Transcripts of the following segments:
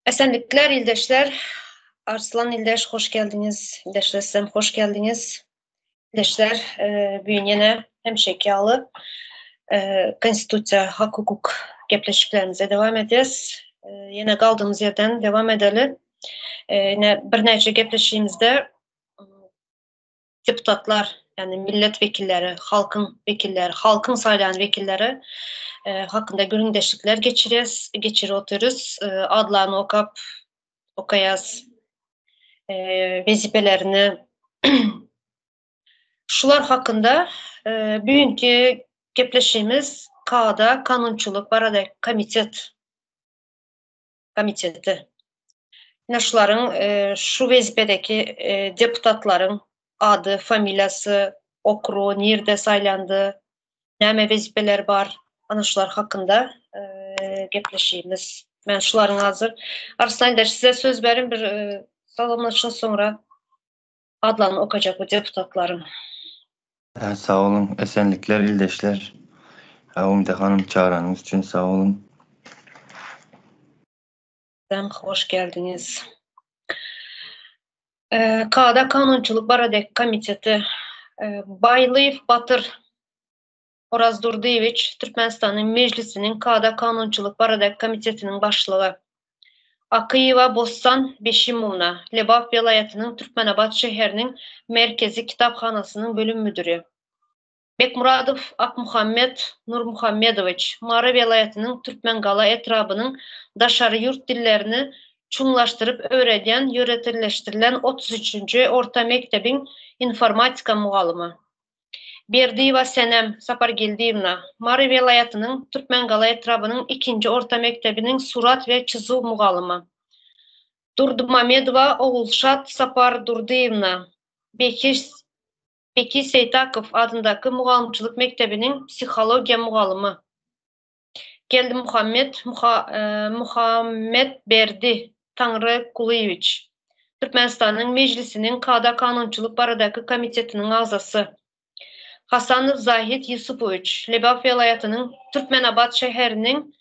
Esenlikler ildeşler. Arslan ildeş hoş geldiňiz. Ildeşler sizem hoş geldiňiz. Ildeşler bu gün ýene hemişeki ýaly Konstitusiýa hak hukuk gepleşiklerimize dowam edýäs. Ýene galdygymyz ýerden dowam edeli. Ine birnäçe gepleşigimizde deputatlar, ýagny millet wekilleri, halkyň wekilleri, halkyň saýlan wekilleri hakynda gürrüňdeşlikler geçirýäs, geçirip otyrys. Adlaryny okap, okaýas. Wezipelerini şular hakynda bu günki gepleşigimiz kada, kanunçylyk barada komitet komiteti. Ine şularyň şu wezipedeki deputatlaryň ady, familiýasy, okrugy, nirde saýlandy, näme wezipeleri bar, ana şular hakynda gepleşigimiz. Men şularyň hazir Arslan ildeş size söz berin bir salamlaşyn soňra adlaryny okajak bu deputatlaryň. Sag boluň, esenlikler ildeşler. Umyda hanym çagyranyňyz üçin sag boluň. Sizem hoş geldiňiz. Kada kanunçylyk baradaky komiteti Baýlyýew Batyr Orazdurdyýewiç Türkmenistanyň Mejlisiniň kada kanunçylyk baradaky komitetiniň başlygy. Akyýewa Bossan Beşimowna, Lebap welaýatynyň Türkmenabat şäheriniň Merkezi kitaphanasynyň bölüm müdiri. Bekmyradow Akmuhammet Nurmuhammedowiç, Mary welaýatynyň Türkmengala etrabynyň daşary ýurt dillerini çuňlaşdyryp öwredýän ýöriteleşdirilen 33-nji orta mekdebiň informatika mugallymy. Berdiýewa Senem Sapargeldiýewna, Mary welaýatynyň Türkmengala etrabynyň ikinji orta mekdebiniň surat we çyzuw mugallymy. Durdymamedowa Ogulşat Sapardurdyýewna, Bekiş Beki Seýtäkow adyndaky mugallymçylyk mekdebiniň psihologiýa mugallymy. Geldimuhammet Muhammetberdi Taňrykulyýewiç, Türkmenistanyň Mejlisiniň Kada-kanunçylyk baradaky komitetiniň agzasy. Hasanow Zahid Ýusupowiç, Lebap welaýatynyň Türkmenabat şäheriniň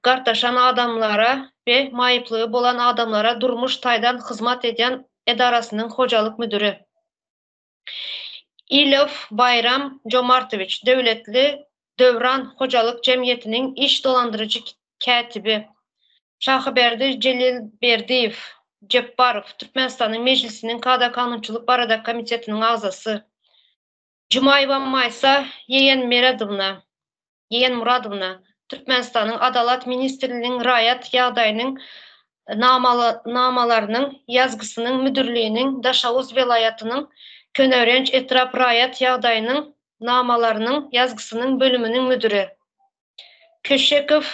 gartaşan adamlara we maýyplygy bolan adamlara durmuş taýdan hyzmat edýän edarasynyň hojalyk müdiri. Ilow Baýram Jomartowiç, Döwletli Döwran hojalyk jemgyýetiniň iş dolandyryjy kätibi. Şahyberdi Jelilberdiýew, Jepbarow, Türkmenistanyň Mejlisiniň Kada-kanunçylyk baradaky komitetiniň agzasy. Jumaýewa Maýsa Ýegenmeredowna, Ýegenmuradowna, Türkmenistanyň Adalat ministrliginiň raýat ýagdaýynyň namalarynyň ýazgysynyň müdirliginiň Daşoguz welaýatynyň Köneürgenç etrap raýat ýagdaýynyň namalarynyň ýazgysynyň bölüminiň müdiri. Köşekow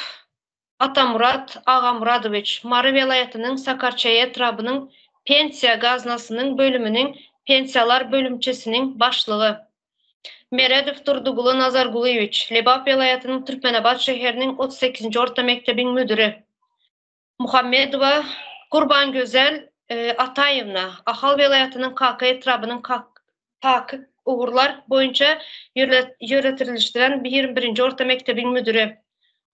Atamyrat Agamyradowiç, Mary welaýatynyň Sakarçäge etrabynyň Pensiýa gaznasynyň bölüminiň pensiýalar bölümçesiniň başlygy. Meredow Durdyguly Nazargulyýewiç, Lebap welaýatynyň Türkmenabat şäheriniň 38-nji orta mekdebiň müdiri. Muhammedowa Gurbangözel Ataýewna, Ahal welaýatynyň Kaka etrabynyň takyk ugurlar boýunça ýöretilişdiren 21-nji orta mekdebiň müdiri.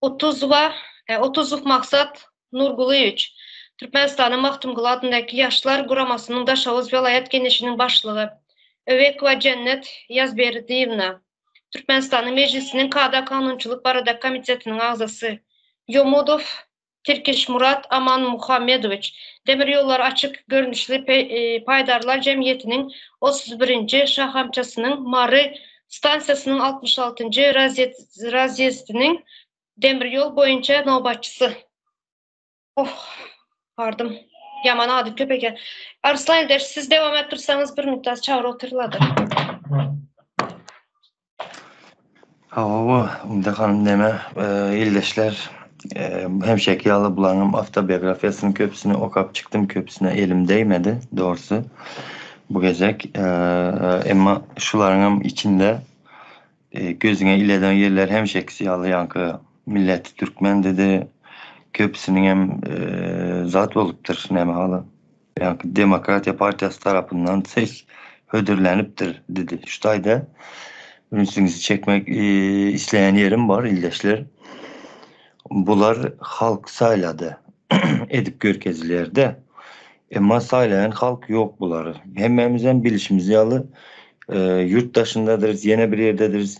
Otuzowa, Otuzow Maksat Nurgulyýewiç, Türkmenistanyň Magtymguly adyndaky Ýaşlar guramasynyň Daşoguz welaýat Geňeşiniň başlygy. Öwekowa Jennet Ýazberdiýewna, Türkmenistanyň Mejlisiniň Kada-kanunçylyk baradaky komitetiniň agzasy. Ýomudow Tirkişmurat Amanmuhammedowiç, Demir ýollary açyk görnüşli paýdarlar jemgyýetiniň 31-nji şahamçasynyň Mary stansiýasynyň 66-njy razýezdiniň demir ýol boýunça nobatçysy. Oh, bardym. Ýaman ady köp eken. Arslan ildeş, siz dowam edip dursaňyz bir minut çagyryp otyrlady. Hawa, Umyda hanym neme, ildeşler, hemişeki ýaly bularyňam awtobiografiýasynyň köpüsini okap çykdym, köpüsine elim degmedi, dogrusy, bu gezek. Emma şularyňam içinde gözüňe ileden ýerler hemişekisi ýaly ýaňky milleti türkmen dedi, köpüsiniňem zat bolupdyr, näme haly, ýaňky Demokratiýa partiýasy tarapyndan ses hödürlenipdir dedi. Şu taýda ünsüňizi çekmek isleýän ýerim bar, ildeşler. Bular halk saýlady. edip görkezilýär-de. Emma saýlaýan halk ýok bulary. Hemmämizem bilişimiz ýaly, ýurt daşyndadyrys, ýene bir ýerdediris.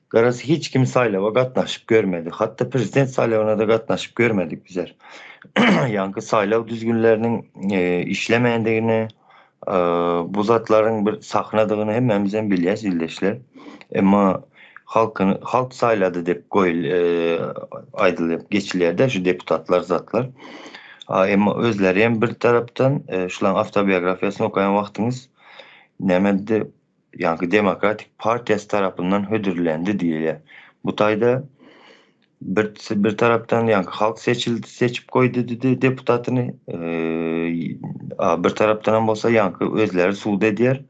Garaz, hiç kim saýlawa gatnaşyp görmedi. Hatda prezident saýlawyna-da gatnaşyp görmedik bizler. Ýaňky saýlaw düzgünleriniň işlemändigini, bu zatlaryň bir sahnadygyny hemmämizem bilýäs ildeşler. Emma halkyny halk saýlady diýip goýul aýdylyp geçilýär-de şu deputatlar zatlar. Emma özleri hem bir tarapdan şularyň awtobiografiýasyny okaýan wagtyňyz näme diýip ýaňky Demokratik partiýasy tarapyndan hödürlendi diýilýär. Bu taýda bir bir tarapdan ýaňky halk seçildi, seçip goýdy diýdi deputatyny. A bir tarapdanam bolsa ýaňky özleri sud edýär.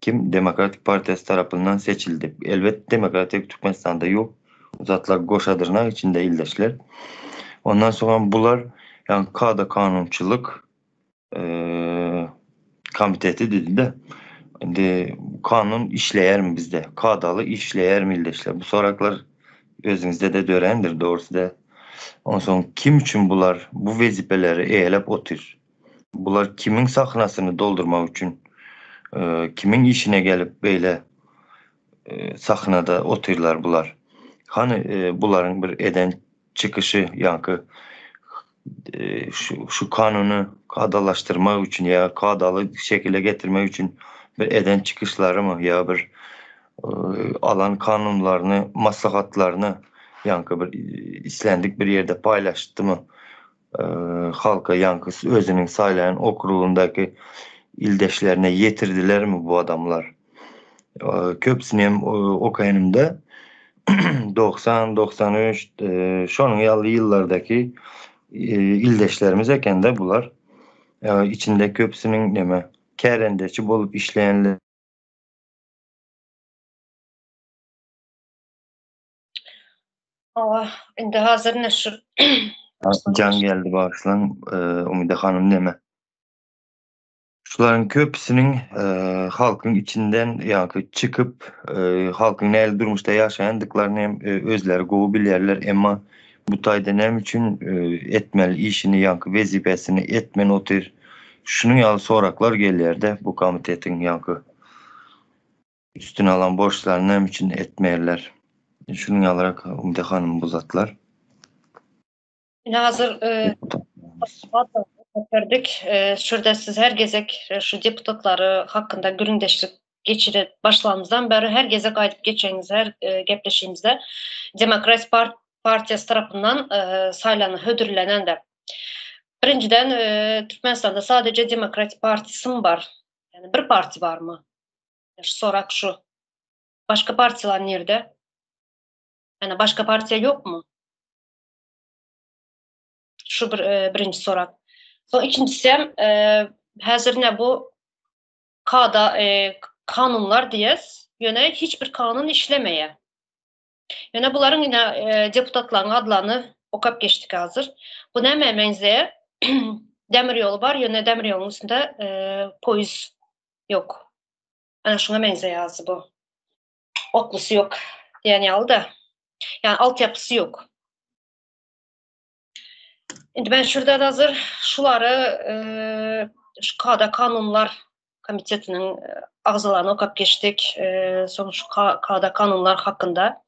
Kim Demokratik partiýasy tarapyndan seçildi. Elbet demokratik Türkmenistanda ýok. Bu zatlar goşa dyrnak içinde ildeşler. Ondan soňam bular ýaňky kada-kanunçylyk komiteti diýdi-de. Indi kanun işleýärmi bizde? Kadaly işleýärmi ildeşler? Bu soraglar özüňizde-de dörändir dogrusy-da. Onsoň kim üçin bular bu wezipeleri eýeläp otyr? Bular kimiň sahnasyny doldurmak üçin, kimiň işine gelip beýle sahnada otyrlar bular? Hany bularyň bir eden çykyşy ýaňky şu şu kanuny kadalaşdyrmak üçin ýa kadaly şekile getirmek üçin bir eden çykyşlarymy ýa bir alan kanunlaryny maslahatlaryny ýaňky bir islendik bir ýerde paýlaşdymy halka ýaňky özüniň saýlaýan okrugyndaky ildeşlerine ýetirdilermi bu adamlar? Köpüsini hem okaýanymda 90, 93 şonuň ýaly ýyllardaky ildeşlerimiz ekende bular. Içinde köpüsiniň neme kärendeçi bolup işleýänler. Hawa, indi hazir ine şu Jaň geldi bagyşlaň, Umyda hanym neme? Şularyň köpüsiniň halkyň içinden ýaňky çykyp, halkyň nähili durmuşda ýaşaýandyklaryny hem özleri gowy bilýärler, emma bu taýda näme üçin etmeli işini ýaňky wezipesini etmän otyr? Şunuň ýaly soraklar gelýär-de bu komitetiň ýaňky üstüne alan borçlaryny näme üçin etmeýärler? Şunuň ýalyrak Umyda hanym bu zatlar. Ine hazir berdik. Şurada siz her gezek şu deputatlary hakynda gürrüňdeşlik geçirip başlanymyzdan bäri her gezek aýdyp geçeňiz her gepleşigimizde Demokrat partiýasy tarapyndan saýlanyp hödürlenen de. Birinjiden Türkmenistanda sadece Demokrat partiýasy mı bar? Yani bir parti barmy? Şu sorak şu. Başga partiýalar nirde? Yani başga partiýa ýokmy? Şu bir e, birinji sorak. Soň ikinjisi hem e, häzir ne bu kada e, kanunlar diýes, ýöne hiç bir kanun işlemeýär. Ýöne bularyň ine e, deputatlaryň adlaryny okap geçdik hazir. Bu näme meňzeýär? Demir ýoly bar, ýöne demir ýoluň üstünde e, poýuz ýok. Ana şuňa meňzeýär hazir bu. Otlusy ýok diýen ýaly-da. Ýani altyapysy ýok. Indi ben şurada hazır şulary e, şu kada kanunlar komitetiniň e, agzalaryny okap geçdik. E, soň şu kada kanunlar hakynda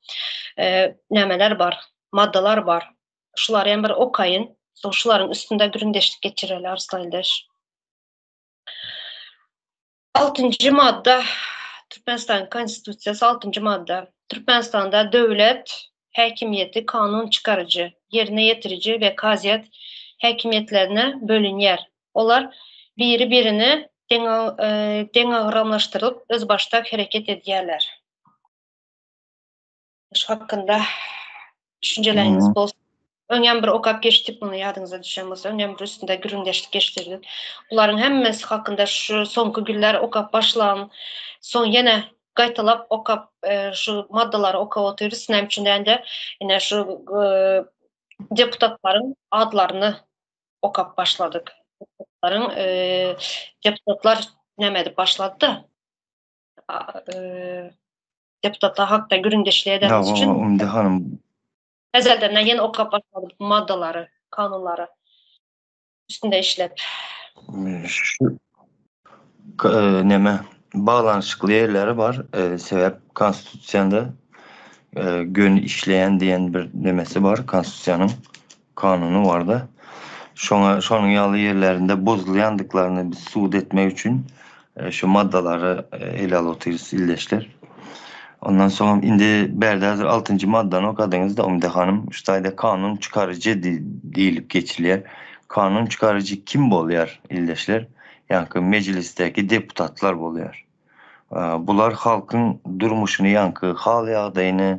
e, nämeler bar, maddalar bar. Şulary hem bir okaýyn. Soň şularyň üstünde gürrüňdeşlik geçireli Arslan ildeş. Altynjy madda Türkmenistanyň Konstitusiýasy altynjy madda. Türkmenistanda döwlet häkimiýeti kanun çykaryjy, ýerine ýetiriji we kazyýet häkimiýetlerine bölünýär. Olar biri-birini deňagramlaşdyryp özbaşdak hereket edýärler. Şu hakynda düşünjeleriňiz bolsa. Öňem bir okap geçdik muny ýadyňyza düşen bolsa, öňem bir üstünde gürrüňdeşlik geçdirdik. Bularyň hemmesi hakynda şu soňky günler okap başlan, soň ýene gaýtalap okap e, şu maddalary okap otyrys. Näme üçin dälde, ine şu e, deputatlaryň adlaryny okap başladyk. Deputatlaryň e, deputatlar näme edip başlady-da? Deputatlar hakda gürrüňdeşlik edenimiz üçin. Ýa, Umyda hanym. Ezelden ýene okap başladyk maddalary, kanunlary. Üstünde işläp. Şu neme baglanyşykly ýerleri bar. Sebäp konstitusiýada göni işleýän diýen bir nemesi bar, konstitusiýanyň kanuny barda. Şoňa şonuň ýaly ýerlerinde bozulýandyklaryny biz subut etmek üçin şu maddalary ele alyp otyrys ildeşler. Ondan soňam indi bärde häzir altynjy maddany okadyňyzda Umyda hanym, şu taýda kanun çykaryjy diýlip geçilýär. Kanun çykaryjy kim bolýar ildeşler? Ýaňky mejlisdäki deputatlar bolýar. Bular halkyň durmuşyny ýaňky hal ýagdaýyny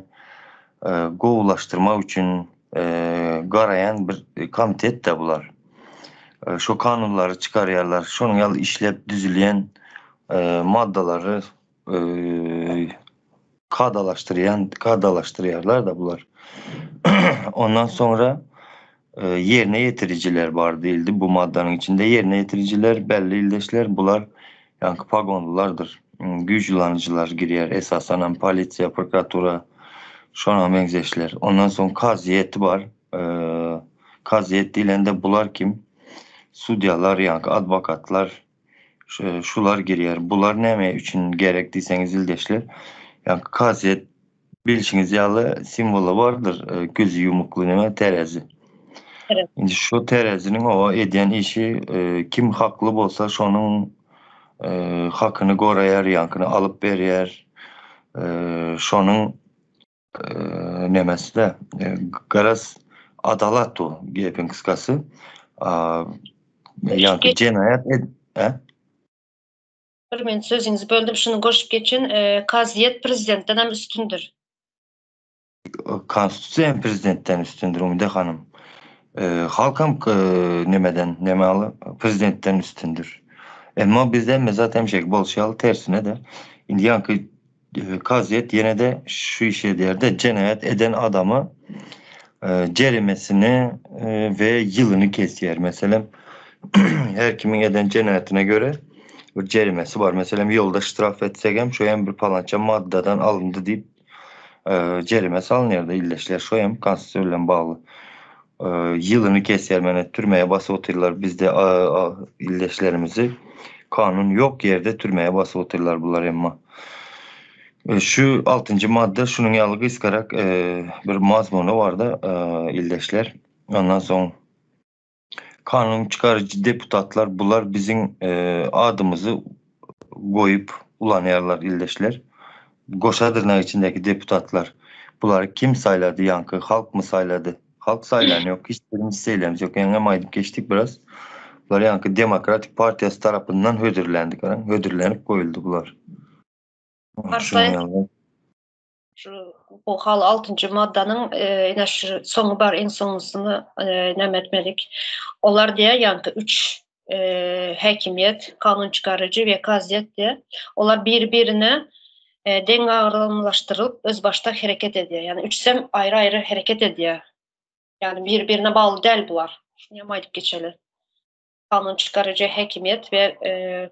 gowulaşdyrmak üçin garaýan bir komitet-de bular. Şo kanunlary çykarýarlar. Şonuň ýaly işläp düzülýän maddalary kadalaşdyrýan kadalaşdyrýarlar-da bular. Ondan soňra ýerine ýetirijiler bar diýildi bu maddanyň içinde. Ýerine ýetirijiler belli ildeşler bular ýaňky pagonlylardyr. Güýç ulanyjylar girýär esasanam polisiýa, prokuratura şoňa meňzeşler. Ondan soň kazyýeti bar. Kazyýet diýlende bular kim? Sudýalar ýaňky adwokatlar şular girýär. Bular näme üçin gerek diýseňiz ildeşler, ýaňky kazyýet bilşiňiz ýaly simwoly bardyr, gözi ýumukly neme terezi. Indi şu tereziniň oba edýän işi kim hakly bolsa şonuň hakyny goraýar, ýaňkyny alyp berýär. Şonuň nemesi-de garaz adalat o gepiň gysgasy. Ýaňky jenaýat ed Bir minut sözüňizi böldüm, şuny goşup geçin, kazyýet prezidentden hem üstündir. Konstitusiýa hem prezidentden üstündir Umyda hanym. Halkam nemeden neme aly prezidentden üstündir. Emma bizde hemme zat hemişeki bolşy ýaly tersine-de. Indi ýaňky Kazyýet ýene-de şu işi edýär-de, jenaýat eden adama jerimesini we ýylyny kesýär. Meselem, her kimiň eden jenaýatyna görä bir jerimesi bar. Meselem, ýolda ştraf etsegem, şo hem bir palança maddadan alyndy diýip, jerime salynýar-da ildeşler. Şo hem konstitusiýa bilen bagly. Ýylyny kesýär. Mene türmeye basyp otyrlar bizde ildeşlerimizi. Kanun ýok ýerde türmeye basyp otyrlar bular emma. Şu altynjy madda şunuň ýaly gysgarak bir mazmuny barda ildeşler. Ondan soň kanun çykaryjy deputatlar bular biziň adymyzy goýup ulanýarlar ildeşler. Goşa dyrnak içindäki deputatlar. Bulary kim saýlady ýaňky halkmy saýlady? Halk saýlany ýok, hiç birimiz seýlemiz ýok. Ýaňam aýdyp geçdik biraz. Bular ýaňky Demokratik partiýasy tarapyndan hödürlendi, garaň, hödürlenip goýuldy bular. Arslan şu bu hal altynjy maddanyň ine şu soňy bar, iň soňusyny näme etmedik. Olar diýýär ýaňky üç häkimiýet, kanun çykaryjy we kazyýet diýýär. Olar bir-birine deňagramlaşdyrylyp özbaşdak hereket edýär. Ýagny üçüsem aýry-aýry hereket edýär. Ýagny bir-birine bagly däl bular. Şuny hem aýdyp geçeli. Kanun çykaryjy häkimiýet we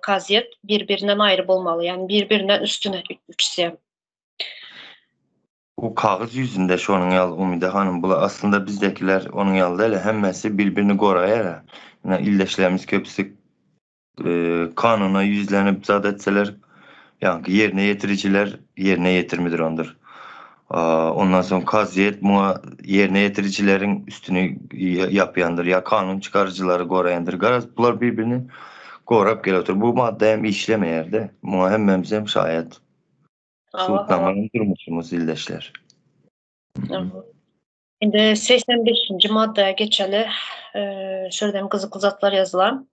kazyýet bir-birinden aýry bolmaly. Ýagny bir-birinden üstün üçüsem. Bu kagyz ýüzünde şonuň ýaly Umyda hanym bular aslynda bizdekiler onuň ýaly däl hemmesi bir-birini goraýar ine ildeşlerimiz köpüsi kanuna ýüzlenip zat etseler ýaňky ýerine ýetirijiler ýerine ýetirmidir ondur ondan soň kazyýet muňa ýerine ýetirijileriň üstüni ýapýandyr ýa kanun çykaryjylary goraýandyr garaz bular bir-birini gorap gelip otyr bu madda hem işlemeýärde muňa hemmämiz hem şaýat. Sudnamanyň durmuşymyz ildeşler. Indi 85-nji maddaya geçeli. Şurada hem gyzykly zatlar ýazylan.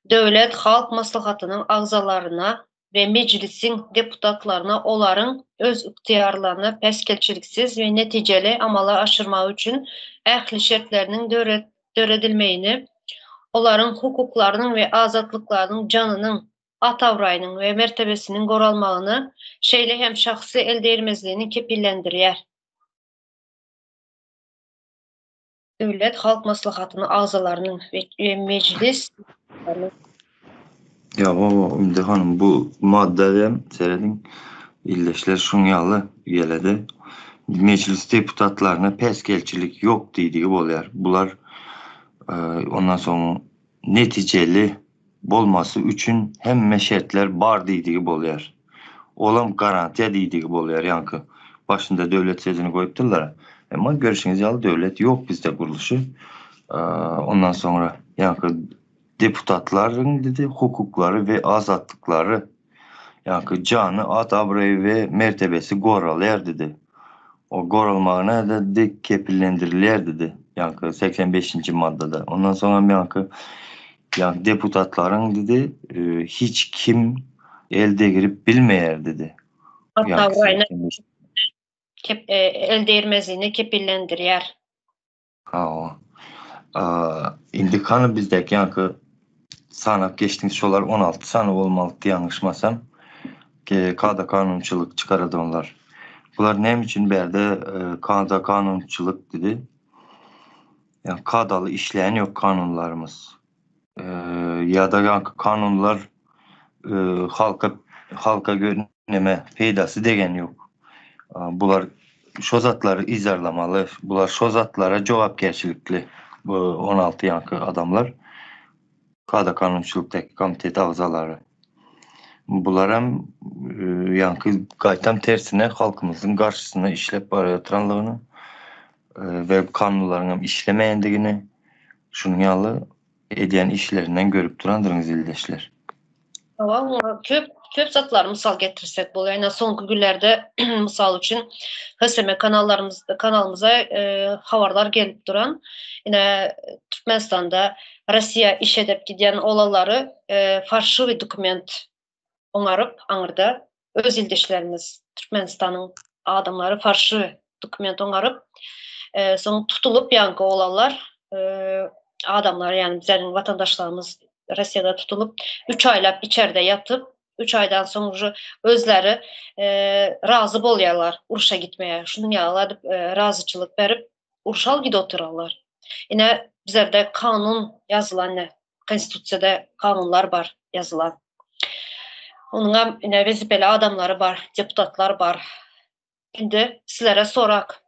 Döwlet Halk Maslahatynyň agzalaryna we Mejlisiň deputatlaryna olaryň öz ygtyýarlaryny päsgelçiliksiz we netijeli amala aşyrmagy üçin ähli şertleriniň döredilmegini, olaryň hukuklarynyň we azatlyklarynyň janynyň, at-abraýynyň we mertebesiniň goralmagyny, şeýle hem şahsy eldegirmezligini kepillendirýär. Döwlet Halk Maslahatynyň agzalarynyň we Mejlis Ýa hawa Ümde hanym bu madda hem serediň ildeşler şuň ýaly geledi. Mejlis deputatlaryna päsgelçilik ýok diýdigi bolýar. Bular ondan soň. netijeli bolmasy üçin hemme şertler bar diýdigi bolýar. Olam garantiýa diýdigi bolýar, ýaňky başynda döwlet sözüni goýupdyrlar. Emma görşüňiz ýaly döwlet ýok bizde gurluşy. Ondan soňra ýaňky deputatlaryň dedi hukuklary we azatlyklary ýaňky jany, at-abraýy we mertebesi goralýar dedi. O goralmagyna dedi kepillendirilýär dedi. Ýaňky 85-nji maddada. Ondan soňam ýaňky ýaňky deputatlaryň dedi hiç kim el degirip bilmeýär dedi. At-abraýyna el degirmezligine kepillendirýär. Hawa. Indi hany bizdäki ýaňky sanap geçdiňiz şolar 16 sany bolmalydy ýalňyşmasam. Kada kanunçylyk çykaradanlar. Bular näme üçin bärde kada kanunçylyk dedi. Ýa kadaly işleýän ýok kanunlarymyz. Ýa-da ýaňky kanunlar halka halka neme peýdasy degen ýok. Bular şo zatlary yzarlamaly. Bular şo zatlara jogapkärçilikli. Bu 16 ýaňky adamlar kada kanunçylykdaky komitet agzalary. Bularam ýaňky gaýtam tersine halkymyzyň garşysyna işlep barýatyranlygyny we kanunlaryň hem işlemeýändigini şunuň ýaly edýän işlerinden görüp durandyryňyz ildeşler. Hawa, oňa köp köp zatlary mysal getirsek bolýar. Ine soňky günlerde mysal üçin HSM kanallarymyz kanalymyza e, habarlar gelip duran. Ine Türkmenistanda Russiýa iş edip gidýän olalary e, farşiwi dokument oňaryp aňyrda öz ildeşlerimiz Türkmenistanyň adamlary farşiwi dokument oňaryp e, soň tutulyp ýaňky olanlar e, adamlar ýagny bizleriň watandaşlarymyz Russiýada tutulyp 3 aýlap içerde ýatyp 3 aýdan soň уже özleri e, razy bolýarlar urşa gitmeye. Şunuň ýaly edip e, razyçylyk berip urşa gidip oturarlar. Ine bizlerde kanun ýazylan ne konstitusiýada kanunlar bar ýazylan. Onuň ine wezipeli adamlary bar, deputatlar bar. Indi sizlere sorak.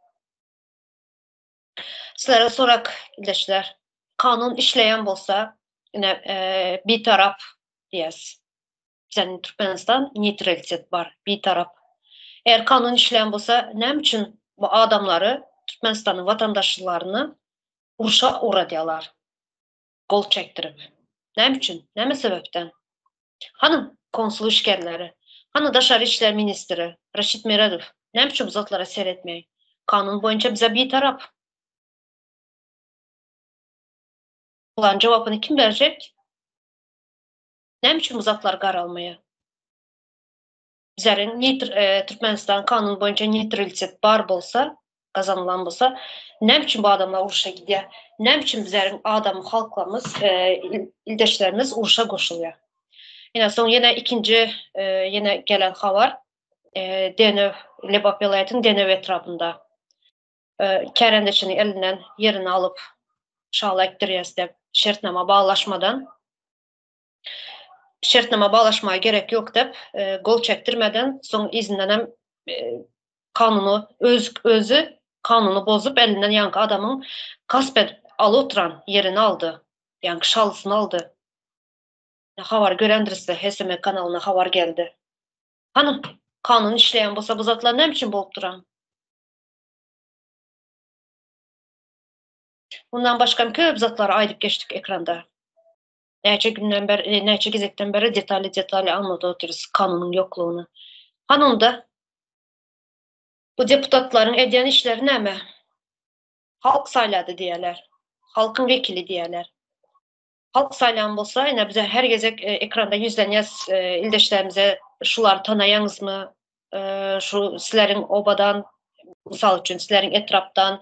Sizlere sorak ildeşler. Kanun işleýän bolsa, ine e, bitarap diýes. Bizden Türkmenistan neutralitet bar, bitarap. Eger kanun işleýän bolsa, näme üçin bu adamlary Türkmenistanyň watandaşlaryny urşa ugradýarlar? Gol çekdirip. Näme üçin? Näme sebäpden? Hany konsul işgärleri? Hany daşary işler ministri Raşid Meredow? Näme üçin bu zatlara seretmeý? Kanun boýunça bize bitarap. Bularyň jogapyny kim berjek? Näme üçin bu zatlar garalmaýar? Bizleriň e, Türkmenistan kanun boýunça neutralitet bar bolsa, gazanylan bolsa, näme üçin bu adamlar urşa gidýär? Näme üçin bizleriň adam halklarymyz, e, ildeşlerimiz urşa goşulýar? Ýene soň ýene ikinji e, ýene gelen habar e, Denew, Lebap welaýatynyň Denew etrabynda e, kärendeçiniň elinden ýerini alyp şala ekdirýäs diýip şertnama baglaşmadan şertnama baglaşmaga gerek ýok diýip, e, gol çekdirmeden soň yzyndan hem e, kanuny öz özi kanuny bozup elinden ýaňky adamyň gasp edip alyp oturan ýerini aldy. Ýaňky şalysyny aldy. Habar görendirisde HSM kanalyna habar geldi. Hany kanun işleýän bolsa bu zatlar näme üçin bolup duran? Mundan başga köp zatlary aýdyp geçdik ekranda. Näçe günden beri, e, näçe gezekden beri detally detally anladyp otyrys kanunyň ýoklugyny. Hany onda bu deputatlaryň edýän işleri näme? Halk saýlady diýýärler. Halkyň wekili diýýärler. Halk saýlan bolsa, ine bize her gezek e, ekranda ýüzlenýäs e, ildeşlerimize şulary tanaýaňyzmy? E, şu sizleriň obadan mysal üçin sizleriň etrapdan,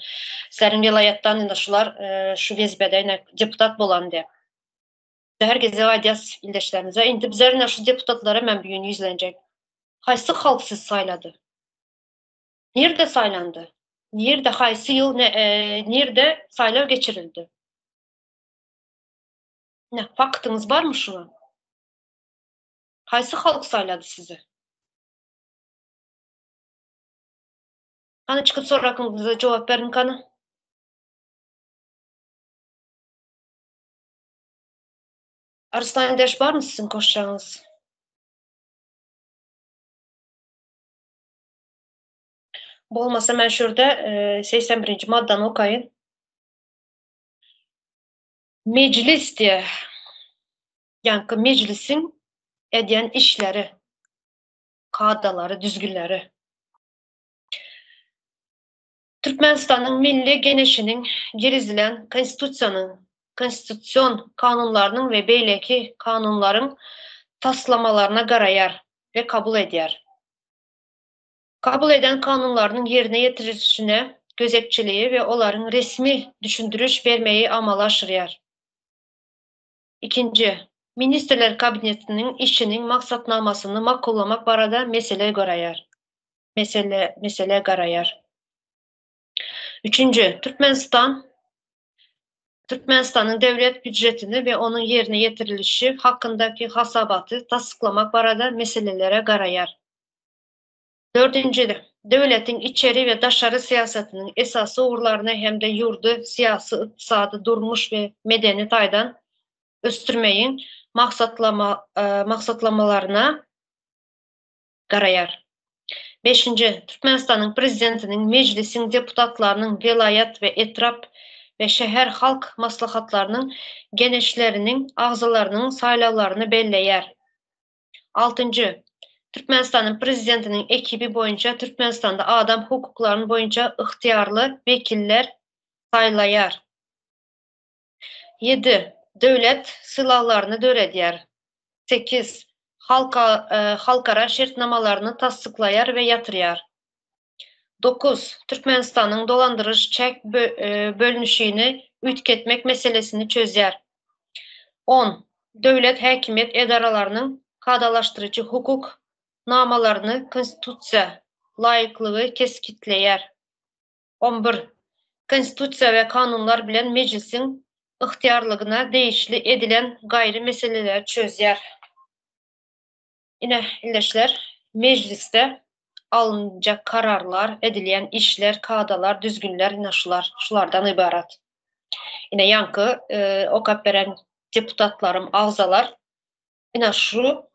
sizleriň welaýatdan ine şular e, şu wezipede ine deputat bolan diýip. Her gezek aýdýas ildeşlerimize. Indi bizler ine şu deputatlara men bu gün ýüzlenjek. Haýsy halk sizi saýlady? Nirde saýlandy? Nirde haýsy ýyl ne, e, nirde saýlaw geçirildi? Ne, faktyňyz barmy şuňa? Haýsy halk saýlady sizi? Hany çykyp sorakyňyza jogap beriň kany. Arslan ildeş barmy siziň goşjagyňyz? Bolmasa men şu ýerde 81-nji maddany okaýyn. Mejlis diýe. Ýaňky mejlisiň edýän işleri, kadalary, düzgünleri. Türkmenistanyň Milli Geňeşiniň girizilen Konstitusiýanyň, konstitusion kanunlarynyň we beýleki kanunlaryň taslamalaryna garaýar we kabul edýär. Kabul eden kanunlarynyň ýerine ýetirilişine gözegçiligi we olaryň resmi düşündiriş bermegi amala aşyrýar. Ikinji, Ministrler Kabinetiniň işiniň maksatnamasyny makullamak barada mesele garaýar. Mesele meselä garaýar. Üçünji, Türkmenistan Türkmenistanyň Döwlet býujetini we onuň ýerine ýetirilişi hakyndaky hasabaty tassyklamak barada meselelere garaýar. Dördünji, döwletiň içeri we daşary syýasatynyň esasy ugurlaryny hem-de ýurdy syýasy, ykdysady, durmuş we medeni taýdan ösdürmegiň maksatlamalaryna garaýar. Beşinji, Türkmenistanyň Prezidentiniň, Mejlisiň deputatlarynyň, welaýat we etrap we şäher halk maslahatlarynyň Geňeşleriniň agzalarynyň saýlawlaryny belleýär. Altynjy, Türkmenistanyň Prezidentiniň ekibi boýunça Türkmenistanda adam hukuklaryny boýunça ygtyýarly wekiller saýlaýar. Ýedi, döwlet sylaglaryny döredýär. Sekiz, halka halkara şertnamalaryny tassyklaýar we ýatyrýar. Dokuz, Türkmenistanyň dolandyryş çäk bölünişigini üýtgetmek meselesini çözýär. On, döwlet häkimiýet edaralarynyň kadalaşdyryjy hukuk namalaryny Konstitusiýa laýyklygy kesgitleýär. 11. Konstitusiýa we kanunlar bilen Mejlisiň ygtyýarlygyna degişli edilen gaýry meseleleri çözýär. Ine, ildeşler, Mejlisde alynjak kararlar, edilýän işler, kadalar, düzgünler ine şular, şulardan ybarat. Ine, ýaňky okap beren deputatlarym, agzalar ine şu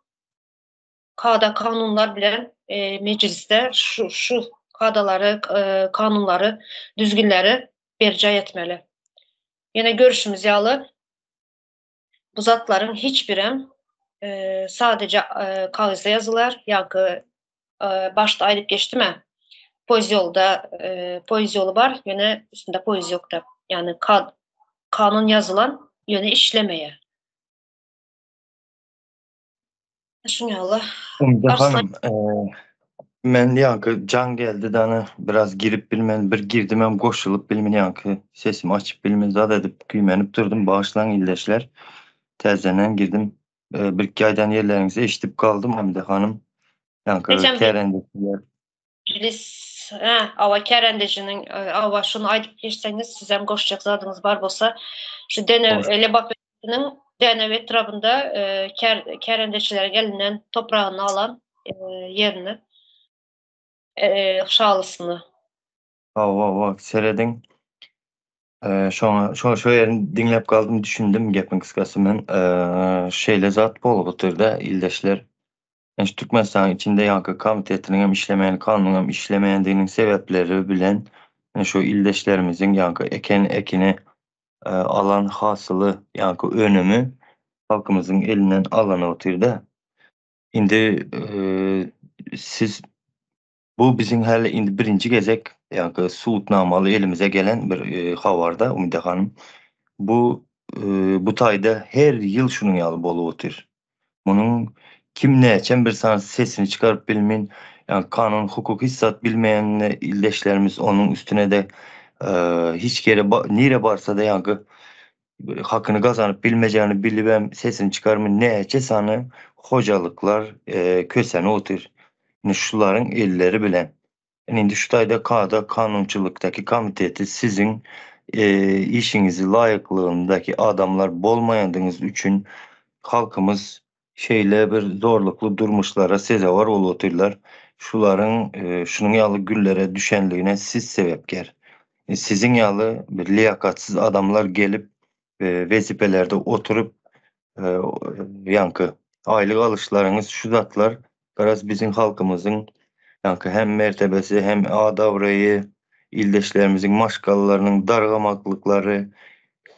kada-kanunlar bilen Mejlisde şu şu kadalary, kanunlary, düzgünleri berjaý etmeli. Ýene görşümiz ýaly, bu zatlaryň hiç birem sadeje kagyzda ýazylar, ýa-da başda aýdyp geçdim-ä, poýez ýolda poýez ýoly bar, ýöne üstünde poýez ýok-da. Ýagny kanun ýazylan, ýöne işlemeýär. Şuň ýaly. Umyda hanym, men ýaňky jaň geldi dany biraz girip bilmen, bir girdimem goşulyp bilmen ýaňky sesimi açyp bilmen zat edip güýmenip durdum bagyşlaň ildeşler. Täzeden girdim. Birki aýdan ýerleriňizi eşidip galdym Umyda hanym. Ýaňky kärendeçiler. Mejlis, hä, awa kärendejiniň, awa şuny aýdyp geçseňiz sizem goşjak zadyňyz bar bolsa, şu Dene Lebap welaýatynyň Dänew etrabynda kärendeçileriň elinden topragyny alan ýerini, şalysyny. Hawa, hawa, serediň. Şoňa, şo şo ýerini diňläp galdym, düşündim gepiň gysgasy men. Şeýle zat bolup otyr-da, ildeşler. Şu Türkmenistanyň içinde ýaňky komitetiniň hem işlemeýän, kanunyň hem işlemeýändiginiň sebäpleri bilen şu ildeşlerimiziň ýaňky eken ekini alan hasyly, ýaňky önümi halkymyzyň elinden alanyp otyr-da. Indi siz bu biziň häli indi birinji gezek ýaňky subutnamaly elimize gelen bir habarda Umyda hanym. Bu bu taýda her ýyl şunuň ýaly bolup otyr. Munuň kim näçem bir sany sesini çykaryp bilmin, ýagny kanun hukuk hiç zat bilmeýän ildeşlerimiz onuň üstüne-de hiç ýere nire barsa-da ýaňky hakyny gazanyp bilmejegini bilibem sesini çykarmyn näçe sany hojalyklar kösenip otyr. Indi şularyň elleri bilen. Indi şu taýda kada kanunçylykdaky komiteti siziň işiňizi laýyklygyndaky adamlar bolmaýandygyňyz üçin halkymyz şeýle bir zorlukly durmuşlara sezewar bolup otyrlar. Şularyň şunuň ýaly günlere düşenligine siz sebäpkär. Siziň ýaly bir liýakatsyz adamlar gelip wezipelerde oturyp. Ýaňky aýlyk alyşlaryňyz şu zatlar garaz biziň halkymyzyň ýaňky hem mertebesi hem at-abraýy, ildeşlerimiziň maşgalalarynyň dargamaklyklary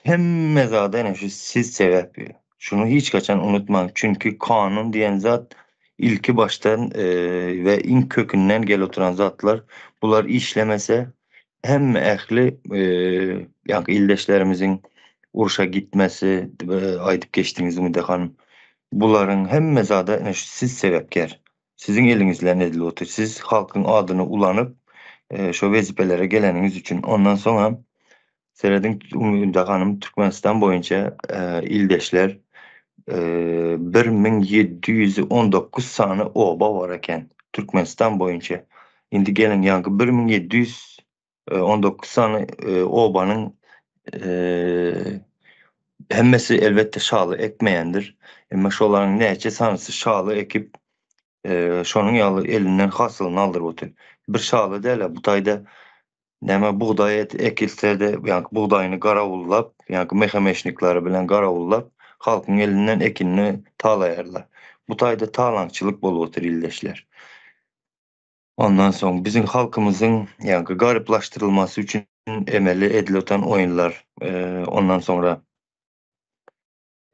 hemme zada ene şu siz sebäp. Şuny hiç haçan unutmaň çünki kanun diýen zat ilki başdan we iň kökünden gelip oturan zatlar bular işlemese Hemme ähli ýaňky ildeşlerimiziň urşa gitmesi, aýdyp geçdiňiz Umyda hanym. Bularyň hemme zada ine şu siz sebäpkär. Siziň eliňizden edilip otyr. Siz halkyň adyny ulanyp, şo wezipelere geleniňiz üçin. Ondan soňam serediň Umyda hanym Türkmenistan boýunça ildeşler 1719 sany oba bar eken Türkmenistan boýunça. Indi geliň ýaňky 1719 sany obanyň hemmesi elbetde şaly ekmeýändir. Emma şolaryň näçe sanysy şaly ekip, şonuň ýaly elinden hasylyny aldyryp otyr. Bir şaly däl-ä, bu taýda näme bugdaý ekilse-de, ýaňky bugdaýyny garawullap, ýaňky mehemeşnikleri bilen garawullap, halkyň elinden ekinini talaýarlar. Bu taýda talaňçylyk bolup otyr ildeşler. Ondan soň biziň halkymyzyň ýaňky garyplaşdyrylmasy üçin emeli edilip otan oýunlar, ondan soňra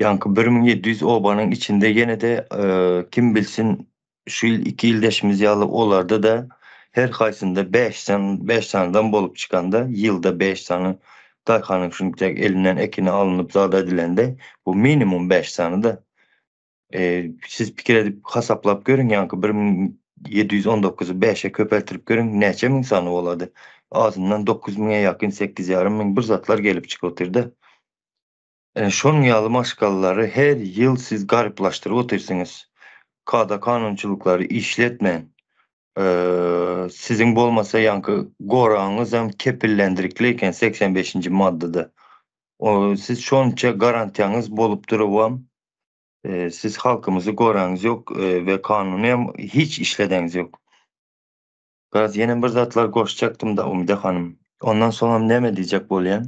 ýaňky 1700 obanyň içinde ýene-de kim bilsin şu ýyl iki ildeşimiz ýaly olarda-da her haýsynda bäşden bäş sanydan bolup çykanda ýylda bäş sany daýhanyň şunça elinden ekini alnyp zat edilende bu minimum bäş sany-da. Siz pikir edip hasaplap görüň ýaňky 1719-y bäşe köpeltirip görüň näçe müň sany bolady. Azyndan 9 müňe ýakyn sekiz ýarym müň bir zatlar gelip çykyp otyrda. Ine şonuň ýaly maşgalalary her ýyl siz garyplaşdyryp otyrsyňyz. Kada kanunçylyklary işletmän. Siziň bolmasa ýaňky goragyňyzam kepillendirikli eken 85-nji maddada. O siz şonça garantiýaňyz bolup durubam Siz halkymyzy goraňyz ýok we kanuny hem hiç işledeňiz ýok. Garaz ýene bir zatlar goşjakdym-da Umyda hanym. Ondan soňam näme diýjek bolýan.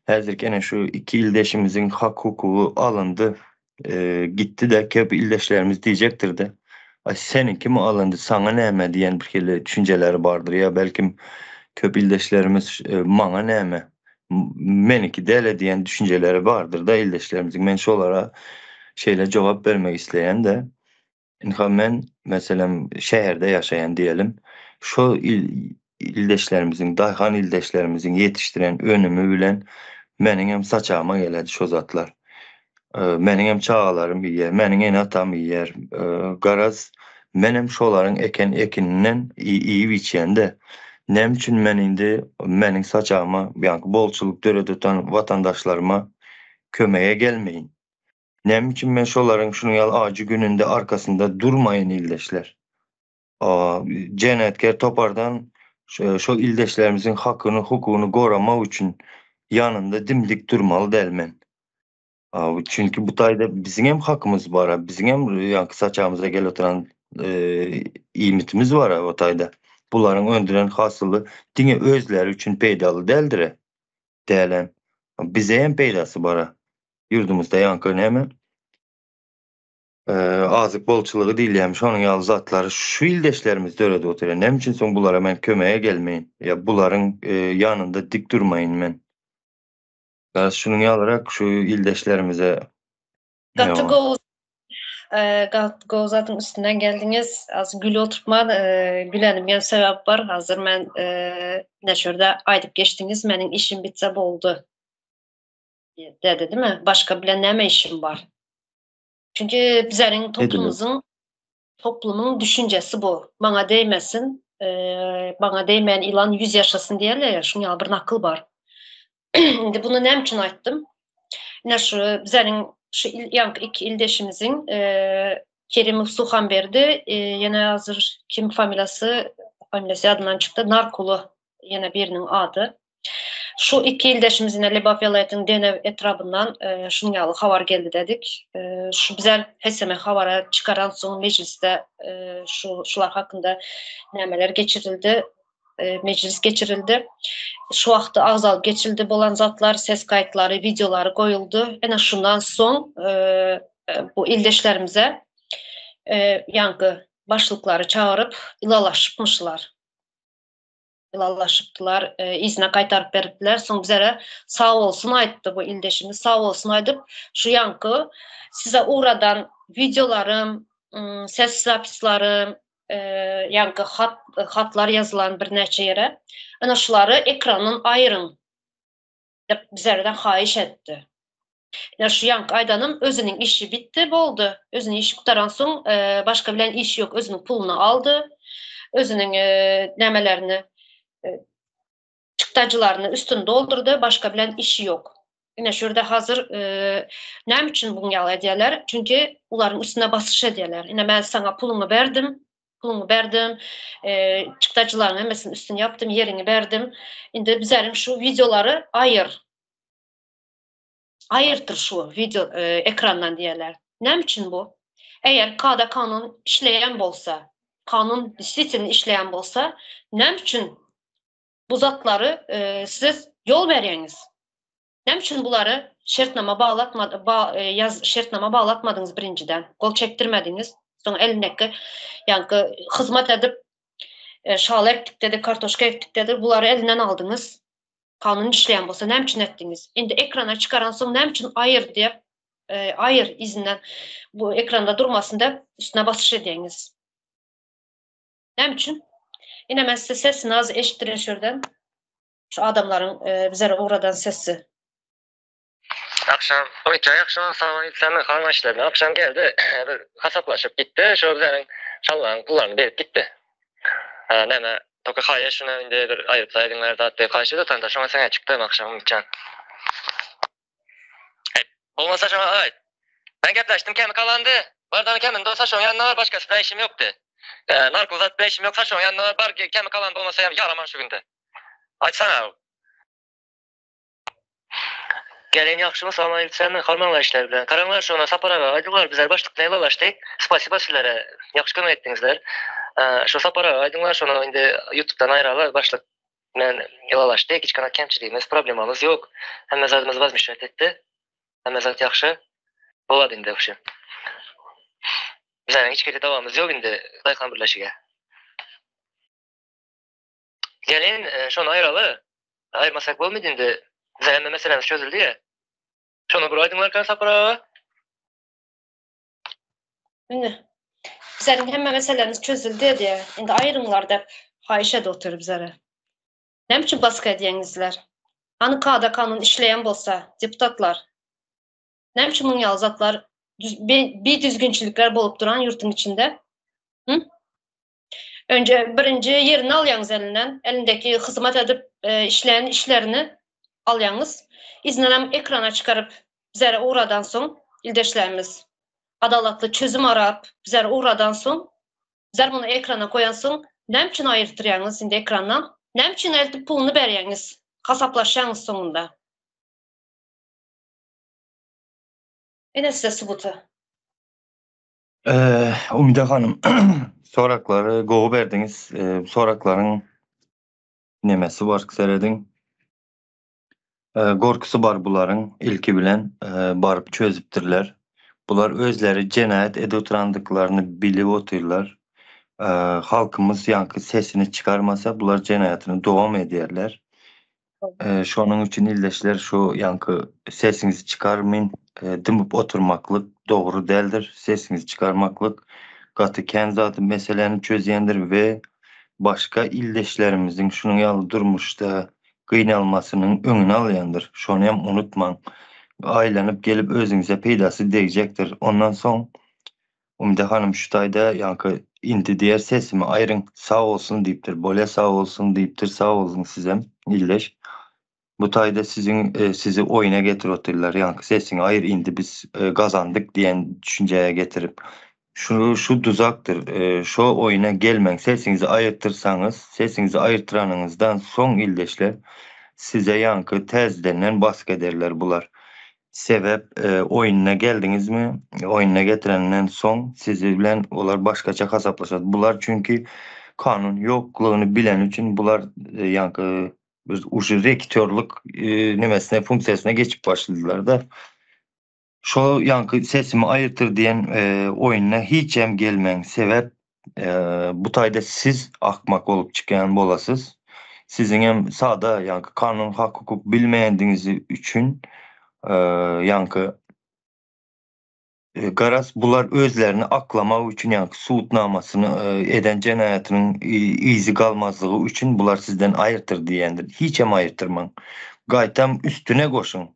Häzirki ene şu iki ildeşimiziň hak hukugy alyndy gitdi-de köp ildeşlerimiz diýjekdir-de. Aý seniňkimi alyndy saňa näme diýen bir hili düşünjeleri bardyr ýa belkim köp ildeşlerimiz maňa näme Meniňki däl-ä diýen düşünjeleri bardyr-da ildeşlerimiziň. Men şolara şeýle jogap bermek isleýän-de, ynha men, meselem, şäherde ýaşaýan diýelim, şol ildeşlerimiziň, daýhan ildeşlerimiziň ýetişdiren önümi bilen meniňem saçagyma geledi şo zatlar. Meniňem çagalarym iýýär, meniň ene-atam iýýär. Garaz, menem şolaryň eken ekininden iýip-içýän-de. Näme üçin men indi meniň saçagyma, ýaňky bolçulyk döredeten watandaşlaryma kömege gelmeýin? Näme üçin men şolaryň şunuň ýaly ajy gününde arkasynda durmaýyn ildeşler? Jenaýatkär topardan şol ildeşlerimiziň hakyny, hukugyny goramak üçin ýanynda dim-dik durmaly däl men. Çünki bu taýda biziň hem hakymyz bar, biziň hem ýaňky saçagymyza gelip oturan iýmitimiz bar o taýda. Bularyň öndüren hasyly diňe özleri üçin peýdaly däldir. Dälem. Bize hem peýdasy bar. Ýurdumyzda ýaňky näme? Azyk bolçulygy diýilýärmi, şonuň ýaly zatlary şu ildeşlerimiz döredip oturýar. Näme üçin soň bulara men kömege gelmeýin? Ýa bularyň ýanynda dik durmaýyn men? Garaz şunuň ýalyrak şu ildeşlerimize Gaty gowy gaty gowy zadyň üstünden geldiňiz. Az gülüp oturtman gülenim ýene sebäp bar. Hazir men neşirde aýdyp geçdiňiz, meniň işim bitse boldy. Dedi, değil mi? Başga bilen näme işim bar? Çünki bizleriň toplumymyzyň toplumyň düşünjesi bu. Maňa değmesin, maňa değmeýän ýylan 100 ýaşasyn diýerler ya, şuň ýaly bir nakyl bar. Indi bunu näme üçin aýtdym? Ine şu bizleriň şu ýaňky iki ildeşimiziň Kerimow Suhanberdi, ýene hazir kim familiýasy, familiýasy ýadymdan çykdy, Narkuly ýene biriniň ady. Şu iki ildeşimiz ine Lebap welaýatynyň Denew etrabyndan şunuň ýaly habar geldi dedik. Şu bizler HSM habara çykaran soň mejlisde şu şular hakynda nämeler geçirildi. mejlis geçirildi. Şu wagtda agzalyp geçildi bolan zatlar, ses gaýytlary, wideolary goýuldy. Ene şundan soň bu ildeşlerimize ýaňky başlyklary çagyryp ylalaşypmyşlar. Ylalaşypdylar, yzyna gaýtaryp beripdiler. Soň bizlere sag bolsun aýtdy bu ildeşimiz, sag bolsun aýdyp, şu ýaňky size ugradan wideolarym, ses zapislarym, ýaňky hat hatlar ýazylan birnäçe ýere, ine şulary ekrandan aýyryň diýip bizlerden haýyş etdi. Ine şu ýaňky aýdanym özüniň işi bitdi boldy. Özüniň işi gutaransoň başga bilen işi ýok özüniň puluny aldy. Özüniň nämelerini çykdajylaryny üstüni doldurdy başga bilen işi ýok. Ine şu ýerde hazir näme üçin buň ýaly edýärler? Çünki ularyň üstüne basyş edýärler. Ine men saňa puluňy berdim, puluňy berdim, çykdajylaryň hemmesini üstüni ýapdym, ýeriňi berdim. Indi bizleriň şu wideolary aýyr. Aýyrtyr şu wideo ekrandan diýerler. Näme üçin bu? Eger kada kanun işleýän bolsa, kanun diswitilno işleýän bolsa, näme üçin bu zatlary siz ýol berýäňiz? Näme üçin bulary şertnama baglatma ba, ýaz şertnama baglatmadyňyz birinjiden? Gol çekdirmediňiz. Soň elindeki ýaňky hyzmat edip şaly ekdik dedi, kartoşka ekdik dedi, bulary elinden aldyňyz. Kanun işleýän bolsa näme üçin etdiňiz? Indi ekrana çykaransoň näme üçin aýyr diýip, aýyr yzyndan bu ekranda durmasyn diýip üstüne basyş edýäňiz? Näme üçin? Ine men size sesini az eşitdirin şu ýerden. Şu adamlaryň bizlere ugradan sesi. Agşam, Umytjan ýagşymy salam aýtsaň halyň işlerine agşam geldi bir hasaplaşyp gitdi şo bizleriň şallaň pullaryny berip gitdi. Näme toka haýyş şuny indi bir aýryp saýdyňlar zat diýip haýyş edip otanda şoňa siňe çykdym agşam Umytjan. Aý bolmasa şoňa aýt. Men gepleşdim kemi galandy. Bar dany kemini dolsa şoň ýanyna bar başgasy bilen işim ýokdy. Narkoz zat bilen işim ýok şoň ýanyna bar bar kemi galan bolmasa ýaraman şu günde. Aýtsana. Gelen ýagşymy salam aýypsamy hormaňlar işler bilen. Garaňlar şona Sapar aga aýdyňlar bizler başlyk bilen ylalaşdyk. Spasiba sizlere ýagşy kömek etdiňizler. Şo Sapar aga aýdyňlar şona indi ýutubdan aýralar başlyk bilen ylalaşdyk hiç kanat kemçiligimiz problemamyz ýok. Hemme zadymyz wazmişat etdi. Hemme zat ýagşy. Bolady indi wobşem. Bizleriň hiç hili dawamyz ýok indi daýhan birleşige. Gelin şony aýraly. Aýyrmasak bolmady indi. Bize hemme meselämiz çözüldi ýa. Şony bir aýdyňlarka Sapar aga. Indi bizleriň hemme meselämiz çözüldi diýýär. Indi aýryňlar diýip haýyş edip otyr bizlere. Näme üçin baska edýäňizler? Hany kada kanun işleýän bolsa, deputatlar. Näme üçin muň ýaly zatlar bidüzgünçilikler bolup duran ýurtuň içinde? Hı? Önce birinji ýerini alýaňyz elinden, elindeki hyzmat edip işleýän işlerini alýaňyz. Yzyndan hem ekrana çykaryp bizlere ugradan soň ildeşlerimiz adalatly çözüm arap bizlere ugradan soň bizler muny ekrana goýan soň näme üçin aýyrtyrýaňyz indi ekrandan? Näme üçin eltip puluny berýäňiz? Hasaplaşýaňyz soňunda. Ine size subuty. Umyda hanym, soraklary gowy berdiňiz. Soraklaryň nemesi bar, serediň. Gorkusy bar bularyň ilki bilen baryp çözüpdirler. Bular özleri jenaýat edip oturandyklaryny bilip otyrlar. Halkymyz ýaňky sesini çykarmasa bular jenaýatyny dowam edýärler. Şonuň üçin ildeşler şu ýaňky sesiňizi çykarmyn dymyp oturmaklyk dogry däldir. Sesiňizi çykarmaklyk gaty kän zady meseläni çözýändir we başga ildeşlerimiziň şunuň ýaly durmuşda gynalmasynyň öňüni alýandyr. Şony hem unutmaň. Aýlanyp gelip özüňize peýdasy degjekdir. Ondan soň Umyda hanym şu taýda ýaňky indi diýer sesimi aýryň sag bolsun diýipdir bolýa sag bolsun diýipdir sag bolsun sizem ildeş bu taýda siziň sizi oýuna getirip otyrlar ýaňky sesiňi aýyr indi biz gazandyk diýen düşünjäge getirip şu şu duzakdyr şo oýuna gelmäň sesiňizi aýyrtyrsaňyz sesiňizi aýyrtyranyňyzdan soň ildeşler size ýaňky täzedenden bask ederler bular Sebäp oýnuna geldiňizmi, oýnuna getirenden soň sizi bilen olar başgaça hasaplaşar. Bular çünki Kanun ýoklugyny bileni üçin bular ýaňky bir uje rekitýorlyk nemesine funksiýasyna geçip başladylar-da. Şo ýaňky sesimi aýyrtyr diýen oýuna hiçem gelmäň. Sebäp bu taýda siz akmak bolup çykýan bolasyz. Siziňem sada ýaňky kanun hak hukuk bilmeýändigiňiz üçin ýaňky Garaz bular özlerini aklamak üçin ýaňky sud namasyny eden jenaýatynyň yzy galmazlygy üçin bular sizden aýyrtyr diýendir. Hiçem aýyrtyrmaň. Gaýtam üstüne goşuň.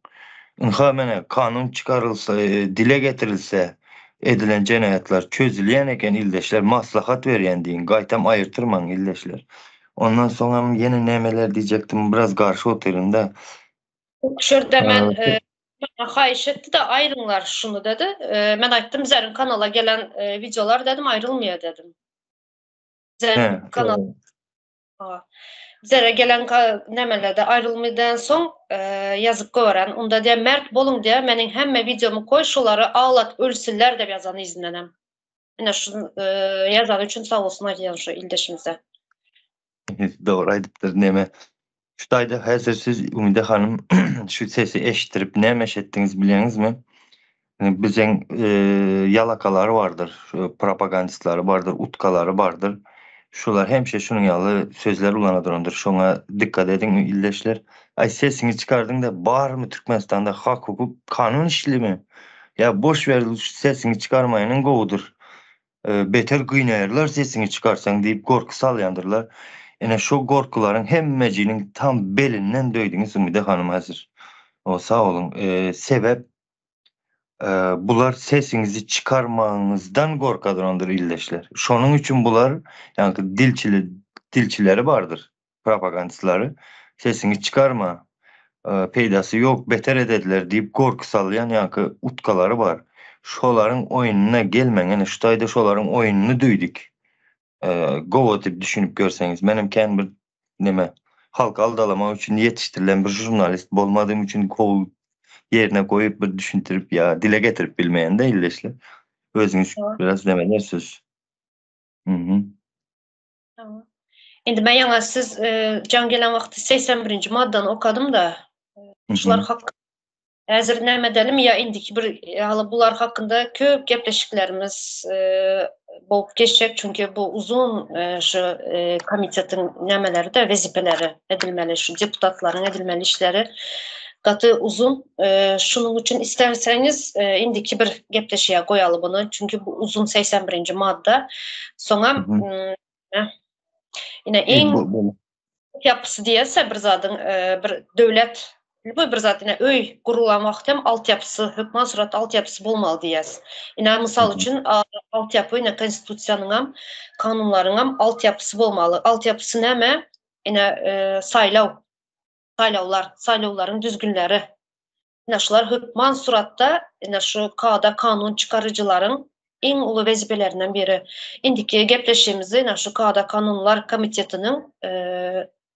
Ynha mene kanun çykarylsa dile getirilse edilen jenaýatlar çözülýän eken ildeşler maslahat berýän diýiň. Gaýtam aýyrtyrmaň ildeşler. Ondan soňam ýene nämeler diýjekdim biraz garşy otyrynda. Şurda men maňa haýyş etdi-de aýryňlar şuny dedi. Men aýtdym Zeriň kanala gelen wideolar dedim aýrylmaýar dedim. Zeriň kanal Zere gelen nämelerde aýrylmaýdan soň ýazyp goýberen. Onda diýär mert boluň diýär meniň hemme wideomy goý şolary aglat ölsünler diýip ýazan yzyndanam. Ine şu ýazany üçin sag bolsun aýdýan şu ildeşimize. Dogry aýdypdyr neme. Şu taýda häzir siz Umyda hanym şu sesi eşitdirip näme iş etdiňiz bilýäňizmi? Biziň ýalakalary bardyr, şu propagandistlary bardyr, utkalary bardyr. Şular hemişe şunuň ýaly sözler ulana durandyr. Şoňa dikkat ediň ildeşler. Aý sesiňi çykardyňda barmy Türkmenistanda hak hukuk kanun işlimi? Ýa boş ber sesiňi çykarmaýanyň gowudyr. Beter gynaýarlar sesiňi çykarsaň diýip gorky salýandyrlar. Ine şo gorkularyň hemmejiniň tam belinden döýdüňiz Umyda hanym häzir. O sag boluň. Sebäp bular sesiňizi çykarmagyňyzdan gorkadyrandyr ildeşler. Şonuň üçin bular ýaňky dilçili dilçileri bardyr, propagandistlary. Sesiňi çykarma, peýdasy ýok, beter edediler diýip gorky salýan ýaňky utkalary bar. Şolaryň oýnuna gelmäň, ine şu taýda şolaryň oýnuny duýduk. Gowy diýip düşünip görseňiz, menem kän bir neme halky aldalamak üçin ýetişdirilen bir žurnalist bolmadygym üçin gowy ýerine goýup bir düşündirip ýa dile getirip bilmeýän-de ildeşler. Özüňiz biraz neme edersiz. Mhm. Tamam. Indi men ýaňa siz e, jaň gelen wagty 81-nji maddany okadym-da. Şular hak Häzir näme edelim ýa indiki bir ýaly bular hakynda köp gepleşiklerimiz e, bolup geçjek çünki bu uzun e, şu e, komitetiň nämeleri de wezipeleri edilmeli şu deputatlaryň edilmeli işleri gaty uzun. Şunuň üçin isterseňiz indiki bir gepleşige goýaly bunu çünki bu uzun 81-nji madda. Soňam ine iň altyapysy diýelse bir zadyň bir döwlet bu bir zat ine öý gurulan wagty hem altyapysy hökman suratda altyapysy bolmaly diýýäs. Ine mysal üçin altyapy ine konstitusiýanyňam kanunlaryňam altyapysy bolmaly. Altyapysy näme? Ine saýlaw saýlawlar saýlawlaryň düzgünleri. Ine şular hökman suratda ine şu kada kanun çykaryjylaryň iň uly wezipelerinden biri. Indiki gepleşigimizi ine şu kada kanunlar komitetiniň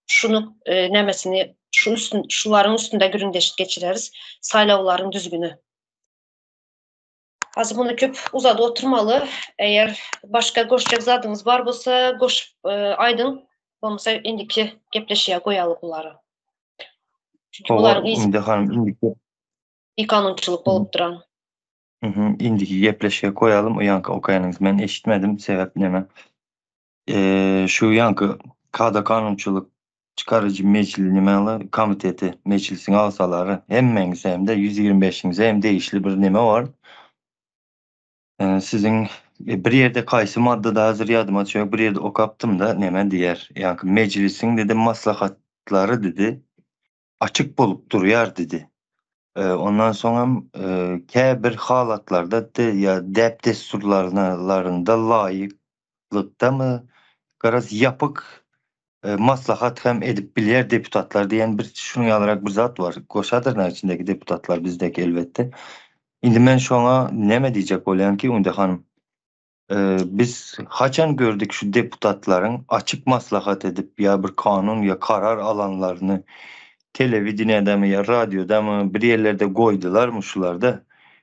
şuny nämesini şu üstün şularyň üstünde gürrüňdeşlik geçireris. Saýlawlaryň düzgüni. Hazır muny köp uzadyp oturmaly. Eger başga goşjak zadyňyz bar bolsa goşup aýdyň. Bolmasa indiki gepleşige goýaly bulary. Çünki bularyň yzy Indi hanym indiki bikanunçylyk bolup duran. Mhm, indiki gepleşige goýalym. O ýaňky okaýanyňyzy men eşitmedim. Sebäp näme? Şu ýaňky kada kanunçylyk çykaryjy mejlis näme komiteti, mejlisiň agzalary hemmäňize hem-de 125-iňize hem degişli bir neme bar. Siziň bir ýerde kaýsy maddada hazir ýadyma düşenok bir ýerde okapdym-da neme diýýär. Ýaňky mejlisiň dedi maslahatlary dedi açyk bolup durýar dedi. Ondan soňam käbir halatlarda ýa däp-dessurlarynda laýyklykdamy garaz ýapyk maslahat hem edip bilýär deputatlar diýen bir şunuň ýalyrak bir zat bar. Goşa dyrnak içindäki deputatlar bizdäki elbetde. Indi men şoňa näme diýjek bolýan ki Ünde hanym, biz haçan gördük şu deputatlaryň açyk maslahat edip ýa bir kanun ýa karar alanlaryny telewideniýedemi ýa radiodamy bir ýerlerde goýdularmy şularda?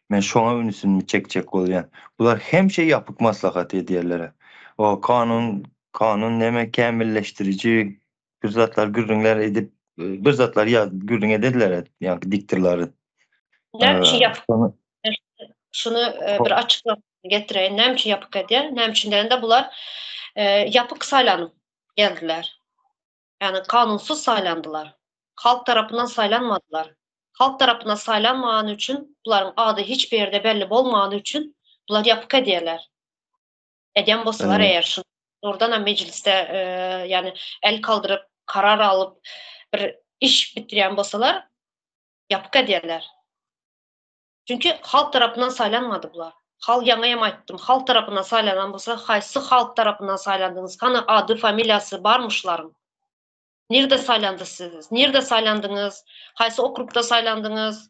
Men şoňa ünsümi çekjek bolýan. Bular hemişe ýapyk maslahat edýärler. O kanun. Kanun näme kämilleşdiriji bir zatlar gürrüňler edip, bir zatlar ýazyp gürrüň edediler, ýa-da diktorlary. Näme üçin ýapyk? Şuny bir açyklap getireýin. Näme üçin ýapyk edýär? Näme üçin diýende bular ýapyk saýlanyp geldiler. Ýagny kanunsyz saýlandylar. Halk tarapyndan saýlanmadylar. Halk tarapyndan saýlanmagany üçin bularyň ady hiç bir ýerde belli bolmagany üçin bular ýapyk edýärler. Edýän bolsalar eger şu dogrudanam mejlisde ýagny el kaldyryp karar alyp bir iş bitirýän bolsalar ýapyk edýärler. Çünki halk tarapyndan saýlanmady bular. Hal ýaňy hem aýtdym, halk tarapyndan saýlanan bolsa haýsy halk tarapyndan saýlandyňyz hany ady familiýasy barmy şularyň? Nirde saýlandy siz? Nirde saýlandyňyz? Haýsy okrugda saýlandyňyz?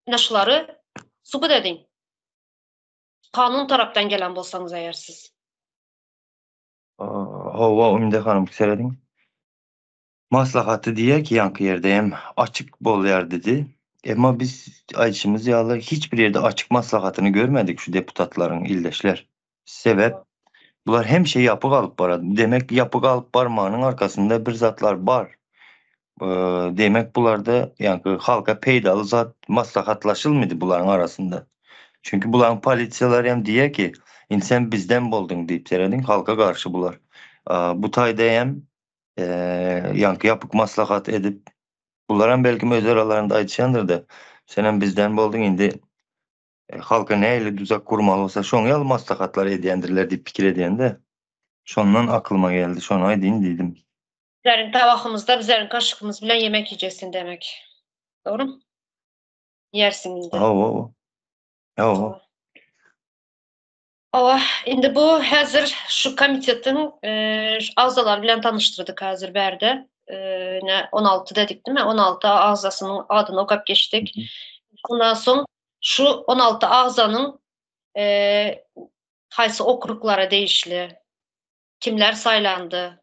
Ine şulary subut ediň. Kanun tarapdan gelen bolsaňyz eger siz. Hawa Umide hanym serediň. Maslahaty diýýär ki ýaňky ýerde hem açyk bolýar didi. Emma biz aýdyşymyz ýaly hiç bir ýerde açyk maslahatyny görmedik şu deputatlaryň ildeşler. Sebäp bular hemişe ýapyk alyp barady. Demek ýapyk alyp barmagynyň arkasynda bir zatlar bar. Demek bularda ýaňky halka peýdaly zat maslahatlaşylmydy bularyň arasynda. Çünki bularyň polisiýalary hem diýýär ki indi sen bizden bolduň diýip serediň halka garşy bular. Bu taýda hem ýaňky ýapyk maslahat edip, bularam belkim öz aralarynda aýdyşandyr-da, senem bizden bolduň indi halka nähili duzak gurmaly bolsa şoň ýaly maslahatlar edýändirler diýip pikir edýän-de. Şondan aklyma geldi, şony aýdýyn diýdim. Bizleriň tabakymyzda bizleriň kaşykymyz bilen ýemek iýjeksiň demek. Dogrymy? Iýersiň indi. Hawa. Hawa. Hawa, indi bu häzir şu komitetiň agzalary bilen tanyşdyrdyk häzir bärde. Ne 16 dedik değil mi? 16 agzasynyň adyny okap geçdik. Ondan soň şu 16 agzanyň haýsy okruglara degişli, kimler saýlandy,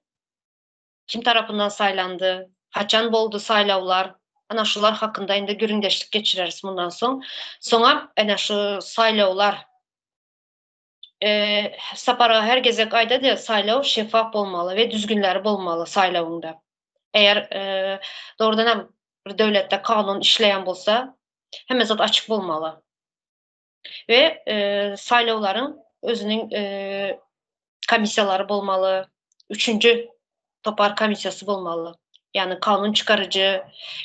kim tarapyndan saýlandy, haçan boldy saýlawlar, ana şular hakynda indi gürrüňdeşlik geçireris mundan soň. Soňam ene şu saýlawlar Sapar aga her gezek aýdady, saýlaw şeffaf bolmaly we düzgünleri bolmaly saýlawyňda. Eger dogrudan hem bir döwletde kanun işleýän bolsa, hemme zat açyk bolmaly. We saýlawlaryň özüniň komissiýalary bolmaly, üçünji topar komissiýasy bolmaly. Ýagny kanun çykaryjy,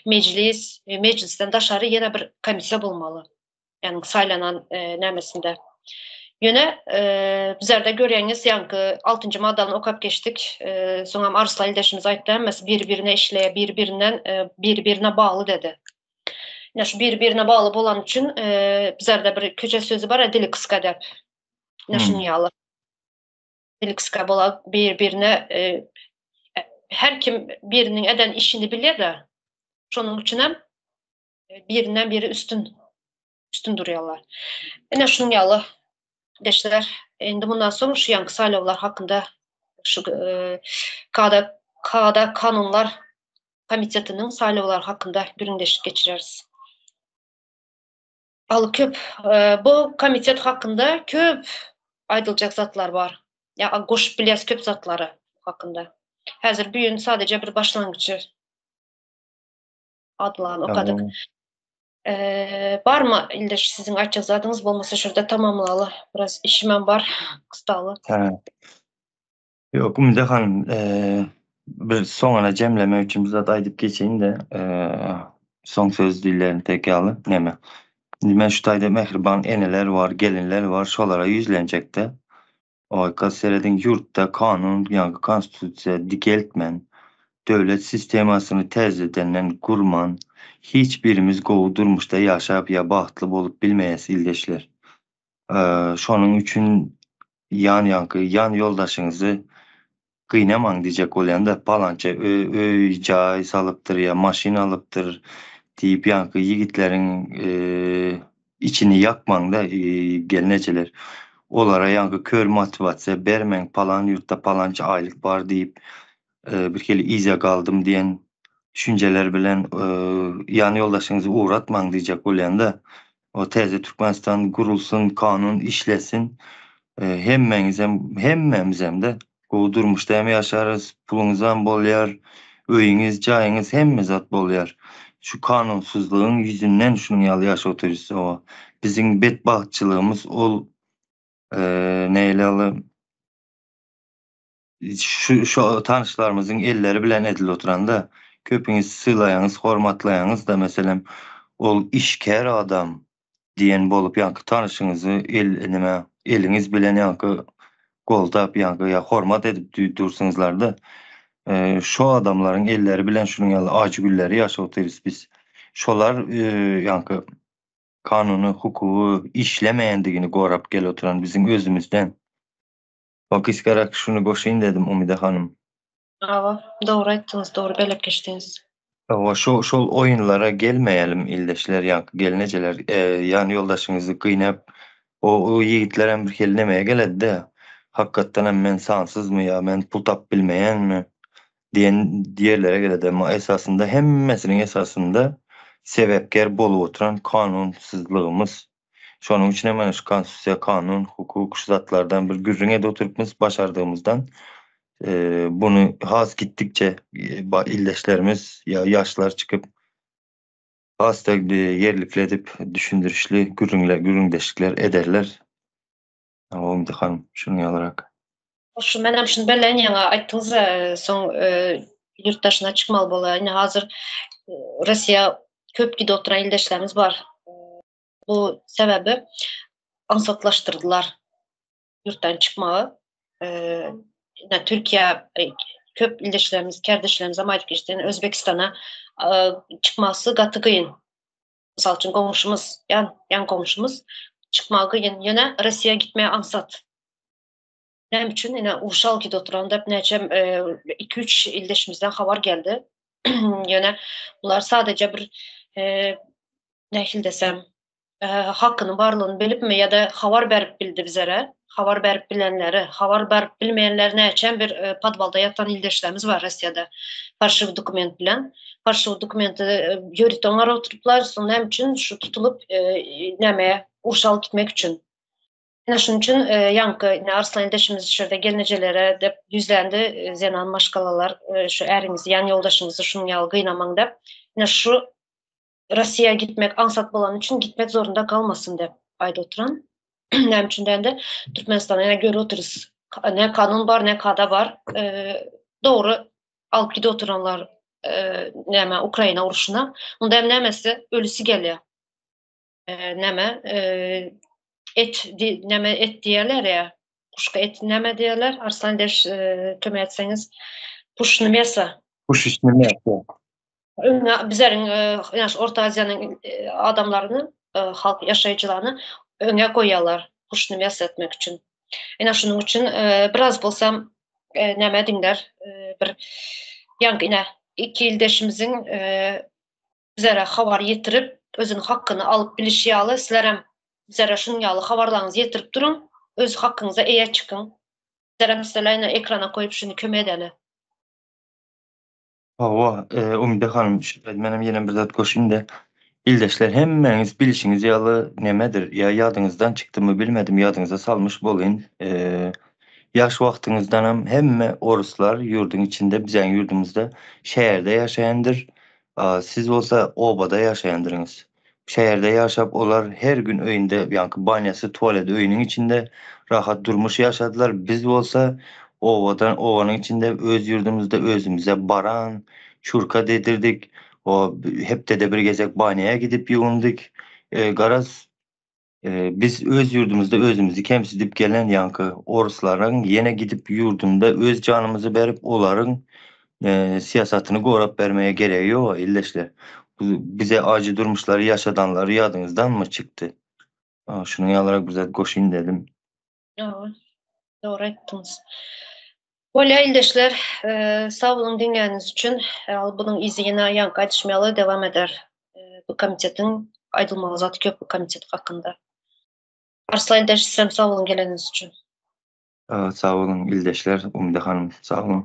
mejlis we mejlisden daşary ýene bir komissiýa bolmaly. Ýagny saýlanan nämesinde. Ýöne bizlerde görýäňiz, ýaňky altynjy maddany okap geçdik. Soňam Arslan ildeşimiz aýtdy, hemmesi bir-birine işleýär, bir-birinden bir-birine bagly dedi. Ine şu bir-birine bagly bolany üçin bizlerde bir köçe sözi bar, dili gysga dep. Ine şunuň ýaly. Dili gysga bolan bir-birine her kim biriniň eden işini bilýär-de. Şonuň üçin hem birinden biri üstün üstün durýarlar. Ine şunuň ýaly deşler. Indi mundan soň şu ýaňky saýlawlar hakynda şu kada kada kanunlar komitetiniň saýlawlary hakynda gürrüňdeşlik geçireris. Al köp bu komitet hakynda köp aýdyljak zatlar bar. Ýa goşup bilýäs köp zatlary hakynda. Häzir bu ýün sadece bir başlangyjy. Adlan okadyk. Barmy ildeş siziň aýtjak zadyňyz bolmasa şurada tamamlaly. Biraz işimem bar gysdaly. Ýok Ümide hanym bir soňuna jemlemek üçin bir zat aýdyp geçeýin-de soň söz dillerini tek ýaly neme. Indi men şu taýda mähriban eneler bar, gelinler bar şolara ýüzlenjekde. Oýka serediň ýurtda kanun ýa konstitusiýa dikeltmän, döwlet sistemasyny täzedenden gurman hiç birimiz gowy durmuşda ýaşap ýa bagtly bolup bilmeýäs ildeşler. Şonuň üçin ýan ýaňky ýan ýoldaşyňyzy gynamaň diýjek bolýanda palança öý jaý salypdyr ýa maşyn alypdyr diýip ýaňky ýigitleriň içini ýakmaňda gelnejeler. Olara ýaňky kör motiwasiýa bermäň palan ýurtda palança aýlyk bar diýip birhili yza galdym diýen düşünjeler bilen ýan ýoldaşyňyzy ugratmaň diýjek bolýanda O täze Türkmenistan gurulsyn, kanun işlesin. Hemmäňizem, hemmämizem-de. Gowy durmuşda hem ýaşarys, puluňyzam bolýar, öýüňiz, jaýyňyz hemme zat bolýar. Şu kanunsyzlygyň ýüzünden şunuň ýaly ýaşap otyrys. Oba biziň betbagtçylygymyz ol nähili ýaly şu şu tanyşlarymyzyň elleri bilen edilip oturanda köpüňiz sylaýaňyz, hormatlaýaňyz-da meselem ol işgär adam diýen bolup ýaňky tanyşyňyzy el neme eliňiz bilen ýaňky goldap ýaňky ýa hormat edip dursuňyzlarda şo adamlaryň elleri bilen şunuň ýaly ajy günleri ýaşap otyrys biz. Şolar ýaňky kanuny hukugy işlemeýändigini gorap gelip oturan biziň özümizden. O gysgarak şuny goşaýyn dedim Umyda hanym. Hawa, dogry aýtdyňyz, dogry belläp geçdiňiz. Hawa, şo şol oýunlara gelmeýälim ildeşler, ýaňky gelnejeler, ýan ýoldaşyňyzy gynap, o o ýigitlerem bir hili nemeye geledi-de, hakykatdanam men sansyzmy ýa men pul tapyp bilmeýänmi diýen ýerlere geledi. Emma esasynda hemmesiniň esasynda sebäpkär bolup oturan kanunsyzlygymyz. Şonuň üçin hem şu konstitusiýa, kanun, hukuk şu zatlardan bir gürrüň edip oturypmyz başardygymyzdan. Buny has gitdikçe ildeşlerimiz ýa ýaşlar çykyp has-da ýerlikli edip düşündirişli gürrüňler, gürrüňdeşlikler ederler. Umyda hanym, şunuň ýalyrak. Şu menem şuny belläýin ýaňy aýtdyňyz-a soň ýurt daşyna çykmaly bolýar. Indi hazir Russiýa köp gidip oturan ildeşlerimiz bar. Bu sebäbi aňsatlaşdyrdylar ýurtdan çykmagy. Ine Türkiýä köp ildeşlerimiz, kärdeşlerimiz hem aýdyp geçdi. Özbegistana çykmasy gaty kyn. Mysal üçin goňşumyz, ýan ýan goňşumyz çykmagy kyn. Ýöne Russiýa gitmek aňsat. Näme üçin? Ine urşa gidip oturan dep näçe 2-3 ildeşimizden habar geldi. Ýöne bular sadece bir nähili desem, hakynyň barlygyny bilipmi ýa-da habar berip bildi bizlere, habar berip bilenleri, habar berip bilmeýänler näçem bir podwalda ýatan ildeşlerimiz bar Russiýada farşiw dokument bilen. Farşiw dokumenti ýörite oňar oturyplar, soň näme üçin şu tutulyp nämä urşa alyp gitmek üçin. Ine şunuň üçin ýaňky ine Arslan ildeşimiz şu ýerde gelnejelere dep ýüzlendi, zenan maşgalalar şu äriňizi, ýan ýoldaşyňyzy şunuň ýaly gynamaň dep. Ine şu Russiýa gitmek aňsat bolany üçin gitmek zorunda galmasyn dep aýdyp oturan. Näme üçin dände Türkmenistanda ýa görüp oturys. Ne kanun bar, ne kada bar. Dogry alyp gidip oturanlar näme Ukraina urşuna. Onda hem nämesi ölüsi gelýär. Näme et näme et diýerler ýa. Puşka et näme diýerler? Arslan deş kömek etseňiz. Puşny mesa. Puşuşny mesa. Öňe bizleriň ýaş Orta Aziýanyň adamlaryny, halk ýaşaýjylaryny öňe goýýarlar puşny mesa etmek üçin. Ine şunuň üçin biraz bolsam näme diňler bir ýaňky ine iki ildeşimiziň bizlere habar ýetirip, özüniň hakyny alyp bilişi ýaly, sizlerem bizlere şunuň ýaly habarlaryňyzy ýetirip duruň, öz hakyňyza eýe çykyň. Bizlerem sizlere ine ekrana goýup şuny kömek edeli. Hawa, Umyda hanym, menem ýene bir zat goşaýyn-da. Ildeşler, hemmäňiz bilşiňiz ýaly nemedir, ýa ýadyňyzdan çykdymy bilmedim, ýadyňyza salmyş bolaýyn. Ýaş wagtyňyzdanam hemme oruslar ýurduň içinde, bizäň ýurdumyzda şäherde ýaşaýandyr. Siz bolsa obada ýaşaýandyrňyz. Şäherde ýaşap olar her gün öýünde ýaňky banýasy tualeti öýüniň içinde rahat durmuş ýaşadylar. Biz bolsa obadan obanyň içinde öz ýurdumyzda özümize baran, çurka dedirdik. O hepdede bir gezek banýaya gidip ýuwundyk. Garaz Biz öz ýurdumyzda özümizi kemsidip gelen ýaňky oruslaryň ýene gidip ýurdunda öz janymyzy berip olaryň syýasatyny gorap bermege geregi ýoga ildeşler. Bize ajy durmuşlary ýaşadanlary ýadyňyzdanmy çykdy? Şunuň ýalyrak bir zat goşaýyn dedim. Hawa, dogry aýtdyňyz. Bolýa ildeşler, sag boluň diňläniňiz üçin. Bunuň yzy ýene ýaňky aýdyşym ýaly dowam eder. Bu komitetiň aýdylmaly zat köp bu komitet hakynda. Arslan ildeş sizem sag boluň geleniňiz üçin. Sag boluň ildeşler, Umyda hanym sag boluň.